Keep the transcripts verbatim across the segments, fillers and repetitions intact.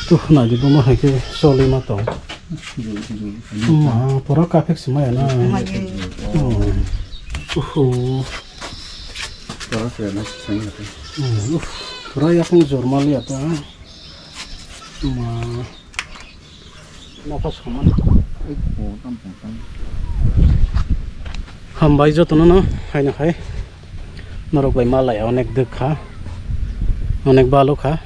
Tuh, naidi bomo hai khe choli ma tong. Ma, pura kaphek se maya na. Maya. Hmm. Uhu. Pura se na seng na. Hmm, uf. Pura yakung jor mali ata. Ma. Nokha soma. Hambai jotono no, haino hai. Norok bai malai onek dwk kha. Onek balo kha.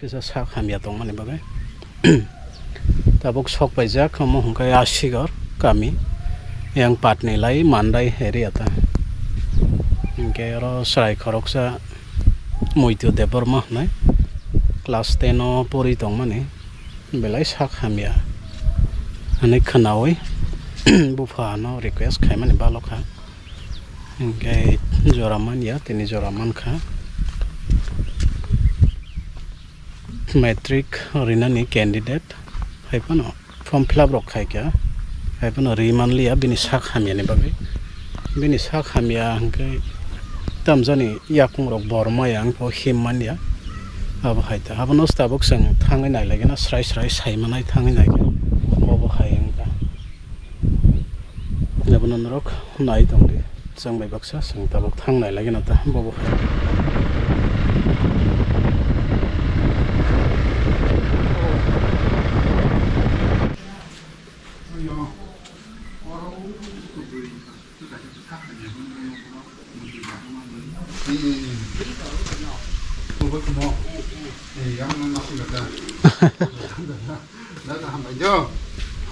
Kisa sak hamya tongmani bagwi. Tabuk sok paijak, omo hwnkhe Asigor kami. Yang Patni lai Mandai area ta. Hwnkhe oro chwrai khoroksa Muitu Debbarma hwnwi class ten o pori tongmani. Belai sak hamya hwnwi khwnawi bupha no request khaimani balo kha. Hwnkhe jora manya, tini jora mankha. Matric rinani candidate hai phano form fill up rok khai kha, hai phano ri manliya bini sak hamyani bagwi. Bini sak hamya hwnkhe tamjani yakung rok bor maya wngkha him manya. Abo hai ta, abono tabuk chwng thangwi nai lai gana, srai srai sai manai thangwi nai khe obo hai wngkha. Abono norok nai tongdi, chwng bai baksa chwng tabuk thang nai lai gana ta bobo hai.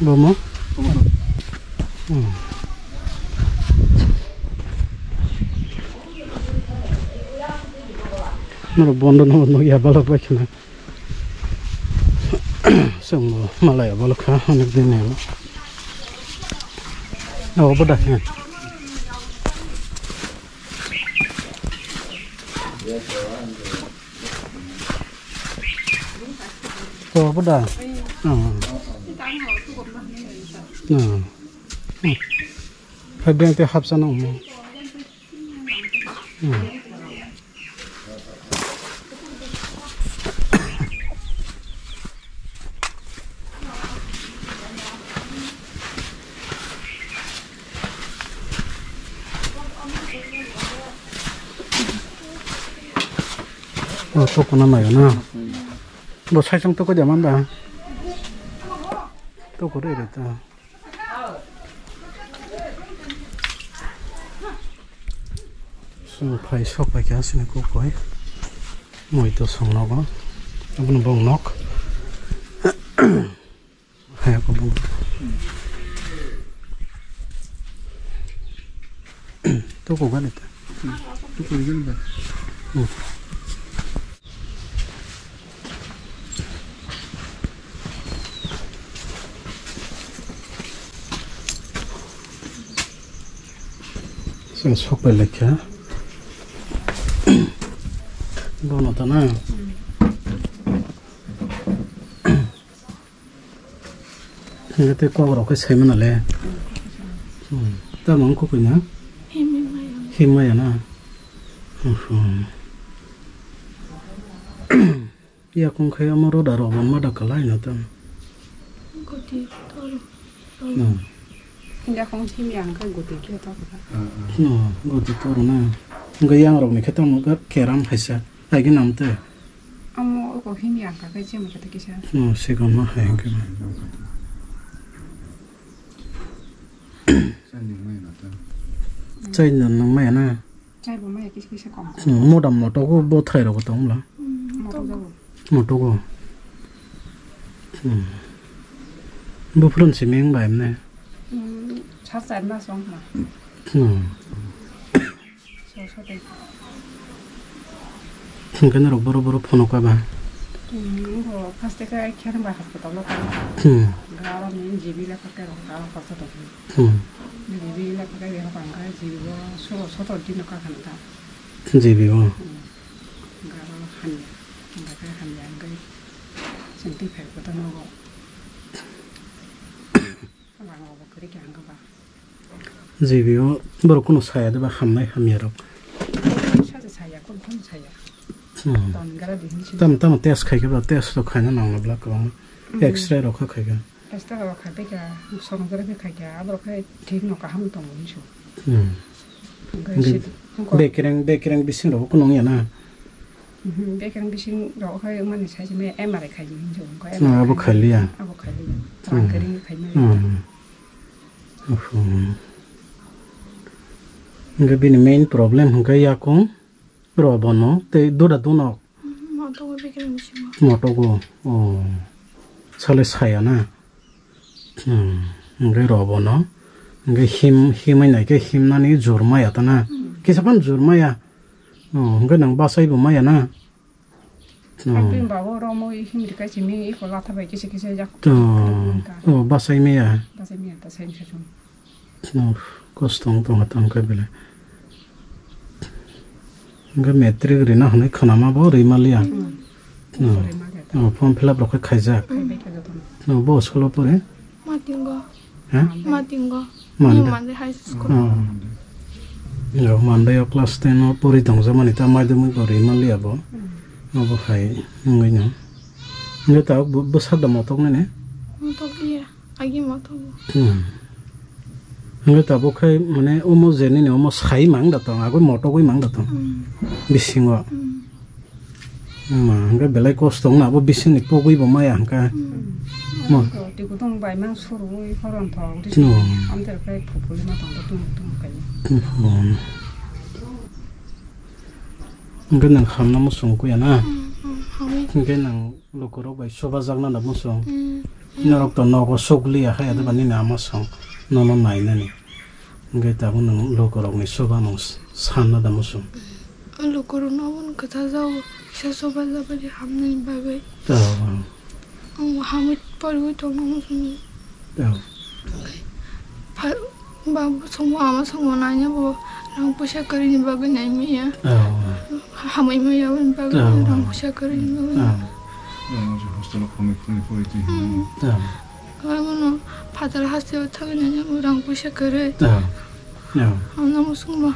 Bomo? Hmm. Norok bondo no nukya balok bai khna. Chwngbo malaya bolokha onek din ni. Abo da. Abo da. Hai beng te hapsa nang. Hmm. Oh, toko na mayo na. Bo sai chong toko jaman da. Toko re re ta. Chwng phai sok pai kha aswk kok koi. Moi to song nogo. Aboni bong nok. Haya ko bong. To ko gani ta. To ko gani ta. Hmm. Chwng sok pai laikha. Bono ta na. Hingke tei kok rok khe sai mano le. Hmm. Tamo wng kukui na? Himwi maya. Himwi maya na? Hmm. Yakung khe omo roda rok bo ma da kalai no tamo. Goti toro. Hmm. Yakung himya hwnkhe goti khe toro. Hmm, goti toro na. Hingke yang rok ni khe tamo keram hai sa. Hai khe nam te. Amo oko himya hwnkha khe chemo khe kisa. No, sikon ma hai hwnkhe. Chai no nang maya na. Chai bo maya kisa kisa kom. Hmm, modam moto ko bo thai rok tong la. Hmm, moto jago. Moto ko. Hmm. Bo phurun simi wng bai mne. Hmm, sar char mas wng ma. Hmm. So, so, tei. Hingke norok boro boro phono ka ba? Hmm, bo first ke khe ba hospital o tong. Hmm. Garo ni G B le khe rong garo hospital. Hmm. G B le khe rong ka G B bo suro sotor din ka khan ta. G B bo. Hmm. Garo hanya. Hingke hanya hingke senti phai ko ta nogo. Rang bo kri khe hingke ba. G B o borok kunu saya de ba hamnai hamya rok. Saja saya, kon kon saya. Hmm. Tamo tamo test khai khe ba, test rok khaina nang nabla kwbangma. Hmm. X-ray rok kha khai khe. X-ray rok khai pai kha, sonography khai kha, abo rok khe thik no kaham tongo hinsu. Hmm. Hwnkhe Hwnkhe se, hwnkhe bekereng, bekereng bising rok khe nung ya na? Mhm, bekereng bising rok khai mani sai se M R I khai hinsu, hwnkhe Ah, abo M R I khai liya. Abo khai liya. Hmm. Rang kering khai mani. Hmm. Uhu. Hwnkhe bini main problem hwnkhe yakung. Rw bono tei dura dunok. Mhm, motogo bikini bisingo. Motogo. Oh. Sale saya na. Hmm. Hwnkhe rw bono. Hwnkhe him, himwi nai khe himnani jur maya ta na. Hmm. Kisa phan jur maya. Oh, hwnkhe nang bachai bo maya na. Oh. Aboni bago romwi himri kai simi iko latha bai kisa kisa jak. Oh. Oh, bachai maya. Bachai maya ta sai sa sung. No, kosto wng tongkha tamo khe belai. Hwnkhe matric rina hwnwi khwnama bo rwi manliya. Hmm. No. Rwi manliya. No, form fill up rok khe khaijak. Khai bai kha jotono. No, bo school o pore? Matingo. Ha? Matingo. Mande. New Mande High School. Oh. No, Mande o class ten o pori tongjakmani ta madhyamik bo rwi manliya bo. Hmm. Obo hai wngwi no. Hwnkhe tabuk bo, bwsa da motok nini? Motok liya. Agi motogo. Hmm. Hwnkhe tabuk khai mane omo je nini omo sai mang da tong, agoi motogoi mang da tong. Hmm. Bisingo. Hmm. Ma, hwnkhe belai kosto wngna abo bisingni pogoi bo maya hwnkhe. Hmm. Ma. Twi kutung bai mang surui horon thok. Hmm. Amtwrwkhe phupuli ma tong tung tung kai. Hmm. Hwnkhe nwng hamna muchung kuya na? Hmm, hmm, hamwi. Hwnkhe nwng Lukurok bai chubajakna da muchung. Mm, mm. Norok to nogo chukliya hai, adeba nini ama song nono nainani. Hwnkhe tabuk nwng lukurokni chubamung s-, sanna da muchung. Mm. O lukurokno obono kwthar jago, kisa chubajabadi hamnani bagwi. Oh, oh. Ang hamwi poriwi tongma muchung. Oh. Pha-, Babu songmo ama songmo naina bo rang puisa kwrwini bagwi naimaya. Oh. Hamwi maya aboni bagwi Oh. rang puisa kwrwini bagwi. Oh. Yang je hostel o phone phone phone twi. Hmm. Oh. Abono phatar haste o thangwi naina bo rang puisa kwrwi. Oh. Oh. Hamna bo songmo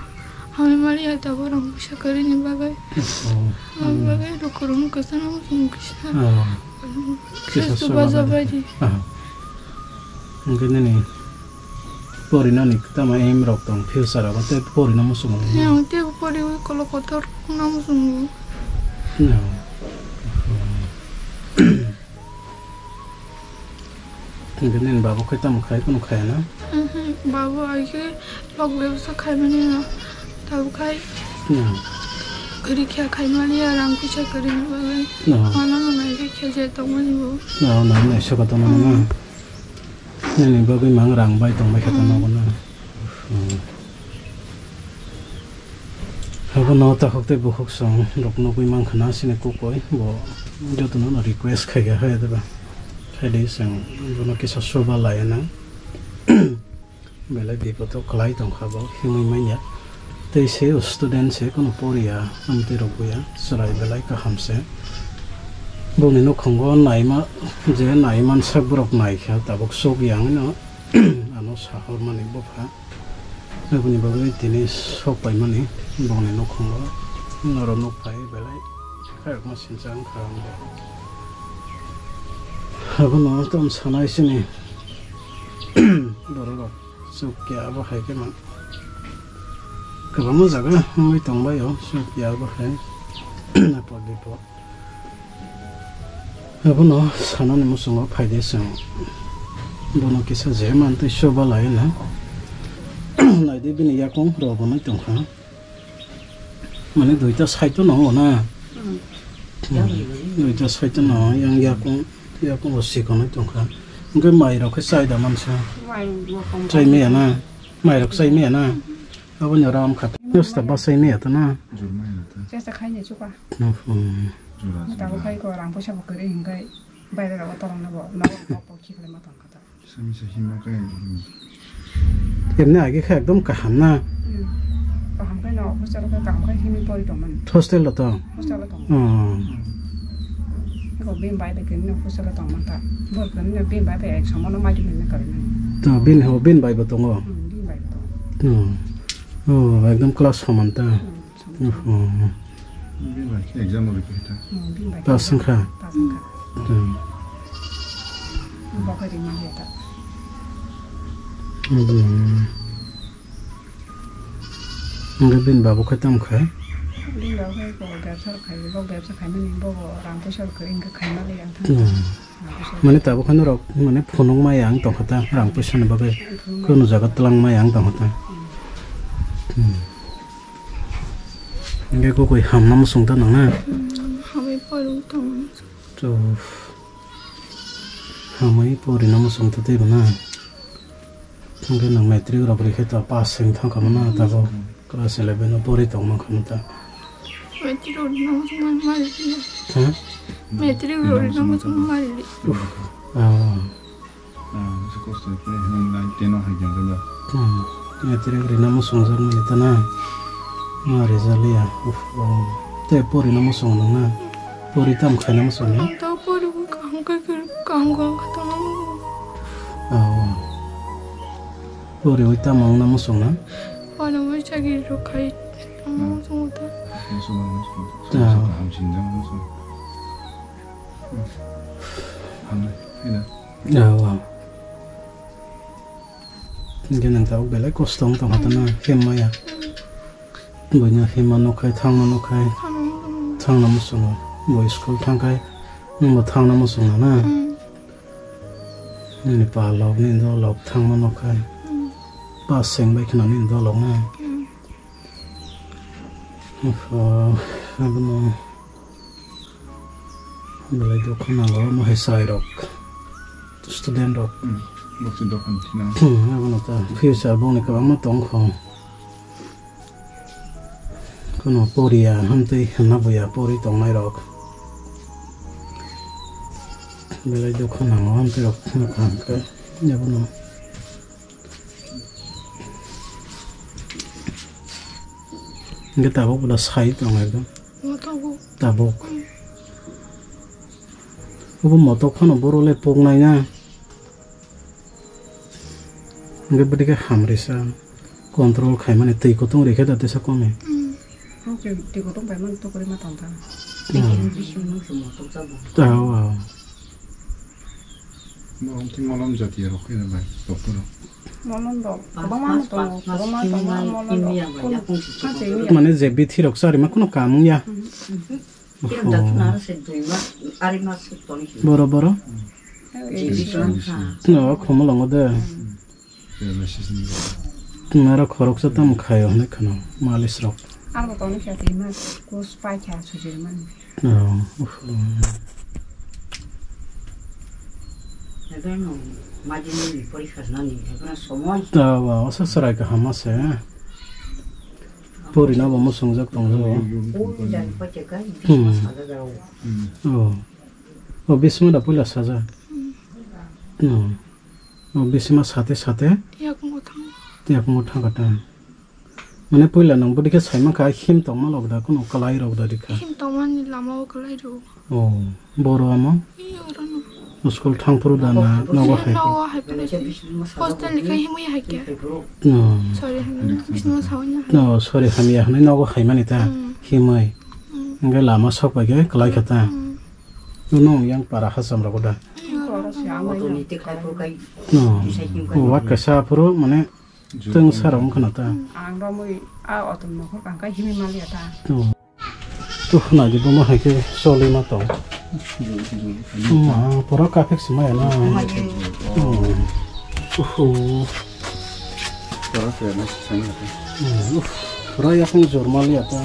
hamwi maliya tabo rang puisa kwrwini bagwi. Oh. Aboni bagwi lukurokno kwchana bo songmo kisa. Oh. Kisa Kisa chubajabaidi. Chubajabaidi. Oh. Hwnkhe nini porinani tamo aim rok tong future o tei porina muchungo. Yang tei poriwi kolo kotor wngna muchungo. No. Hwnkhe nini babo khe tamo khai, kunu khaya na? Mhm, babo ai khe lok bebsa khaimani no. Tabuk khai. No. Kwrwi khe khaimani ya rang puisa kwrwini bagwi. No. Mano no nai khe khe je tongmani bo. No, no, no, soka tongmani no. Mm. Nini bagwi mang rang bai tongbai khe tongma Mm. bono. Hmm. Abono takhuk tei bukhuk song rok nugwi mankha na sini kukoi bo jotono no request khai kha hai adeba. Khaidi song bono kisa soba laiya nang. Belai bipodo kwlai tongkha bo himwi manya. Tei se student se kono poriya, amtwi rok buya, chwrai belai kaham se. Boni nukhungo naima, je naiman sak borok naikha, tabuk chuk yang no, ano sahormani bupha. Aboni bagwi tini sok paimani boni nukhungo, norok nukphai belai khairokma sincha wngkha ang bo. Abono tong sanai sini borok rok. Chukya abo hai khe ma kwbangma jaga wngwi tongbai o, chukya abo hai apor bipor. Abono sanani muchungo phaidi chwng, bono kisa je mantwi chuba lai na. Naidi bini yakung rw bonai tongkha. Mane duita side o no na. Hmm. Hmm. Duita side o no yang yakung, yakung o sikonai tongkha. Hwnkhe mai rok khe chai da mansa. Mai rok khe chai maya na. Mai rok chai maya na. Abo ni ram khat. Nosta ba chai maya ta na. Jurmai na ta. Chesta khai ni chuka. Hmm. Jura, jura. Mata bo khai ko rang poisa bo kwrwi hwnkhe baire rok torong na bo. Na bo bo khiklai ma tong kha ta. Sami se himma khe, hmm. Emne age khe ekdom kaham na? Hmm. Kaham khe no, hostel khe kaham khe himwi pori tongmani. Hostel lo tong? Hostel lo tong. Oh. Eko bini bai bai khe no hostel lo tongmani ta. Bor khe no bini bai bai ek somo no mai tongmani kari mani. To bini ho, bini bai bo tongo? Hmm, bini bai bo tongo. Oh. Oh, ekdom class soman ta? Hmm, soman. Oh. Bini bai khe exam rw rikha ta. Hmm, bini bai khe. Pass wngkha? Pass wngkha. Hmm. Bo khe ringma khe ta. Hmm. Hwnkhe bini babo khe tamo khai? Bini babo khe bo bebsa rok khai, bo bebsa khaimani, bo rang puisa rok kwrwi hwnkhe khaima le yang thang. Hmm. Mane tabuk khe norok mane phunuk maya wng tongkha ta, rang puisa ni bagwi kunu jaga twlang maya wng tongkha ta. Hmm. Hingke kokoi hamna muchung ta nang na? Hmm, hamwi pori wng tong. To hamwi pori na muchung ta tei bo na? Hingke nang matric rok rikhe to pass wng thang kha na tabuk. Class eleven o pori tong mankha ta. Matric rok rina muchung mari mari. Ha? Matric rok rina muchung mari. Uff. Ah. Ah, se kosto khe nine ten o hai jang ba. Hmm. Matric rina muchung jak mani ta na. Ma result ya. Uff. Oh. Te pori na muchung nang na. Pori tam khai na muchung ya. Ang ta pori kaham kai kaham kaham khatang. Ah. Poriwi tamo wngna muchung na? Poriwi chakri rok khai tamo muchung ta. Muchung ta. Hamsin jang muchung. Hamle, ina. Ya, wa. Hingke nang tabuk belai kosto wng tong kha ta na, himma ya. Buino himma nukhai, thangma nukhai. Thangna muchungo. Bo school thangkhai, nwngbo thangna muchung na na. Hmm. Nini pa lok, nini do lok thangma nukhai. Hmm. Pa seng bai khna nini do lok na. Hmm. Oho, abono belai dukha nango, omo hai chwrai rok, student rok. Hmm. Bokse dokan khna. Hmm, abono ta future bongni kwbangma tong kho. Kono poriya hamtwi hwnna buya pori tongnai rok. Belai dukha nango hamtwi rok phano kaham khe yabono. Hingke tabuk boda sai tongo ekdom. Motogo. Tabuk. Hmm. Obo motok phano borok le poknai na. Hingke bwdikhe hamrisa control khaimani twi kutung rikhe da tesa kome. Hmm. Hwnkhe twi kutung bai mani tukuri ma tongkha. Hmm. Tao, ao. Bo hwnkhe molom jatiya rok khe bai doctor rok. Molom rok kwbangma no tongo, kwbangma tongo molom rok. Mane je bithi rok charima kheno kam wngya. Hmm. Oho. Boro, boro? No, khomolongo de. Nara khoroksa tamo khaio hinwi kheno, malis rok. Aro tongni khe twi ma, kus pai kha sujui mani. Oh, oho. Ebe no majini porikha nani, ebe no somoi. Awa, osa chwrai kaham ase. Purina bo muchungjak tongjago. Hmm. Oh. Oh, bisma da puila saja. Hmm. Oh. Oh, bisma sate sate. Yakung thang. Yakung thang kata. Mane puila nang bwdikhe saima kha him tongma lok da, kuno kalai rok da dikha. Him tongmani lama o kalai rok. Oh, boro amo? Iyo, orono. School thang phuru da na, nogo hai. Nogo hai phuru se. Hostel ni khai himwi hai khe. No. Sorry, himwi. Bisma sawi na. No, sorry, hamya hwnwi nogo hai mani ta. Hmm. Himwi. Hmm. Hingke lama sok pai khe kalai kha ta. Hmm. Nono yang para hacham rok da. Iyo, orono. No. Wa kasa phuru mane teng sara wngkha na ta. Hmm. Ang romwi a otom nokhor kangkai himwi maliya ta. No. Tuh, nai di, bomo hai khe choli ma tong. Ma, pura kaphik se maya na. Hmm. Uhu. Hmm, uff, pura yakung jor maliya ta.